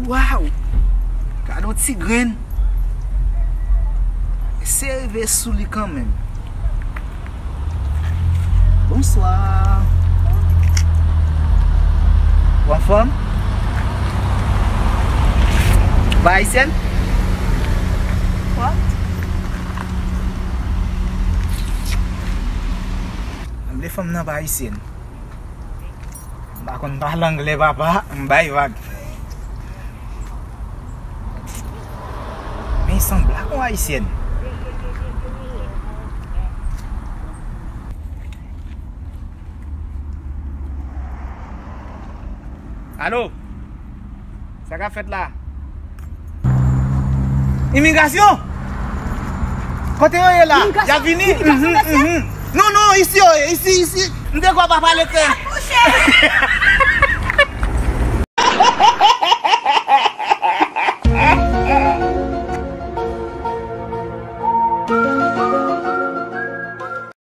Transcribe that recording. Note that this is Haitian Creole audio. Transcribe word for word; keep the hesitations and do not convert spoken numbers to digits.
Waw! Gade yon ti grenn. Eseye rive sou li kanmenm. Bonswa. Ou anfòm? Ou pa ayisyèn? What? Sanble fanm nan pa ayisyèn. M pa konn pale anglè, papa, m bay vag. Men sanble ak yon ayisyèn. Alo? Sa k ap fèt la? Imigrasyon? Kote yo ye la? Imigrasyon? Y ap vini? Imigrasyon, mesye? Mhm, mhm. Non, non, isi yo ye, isi, isi. M te kwè w pa pale kreyòl.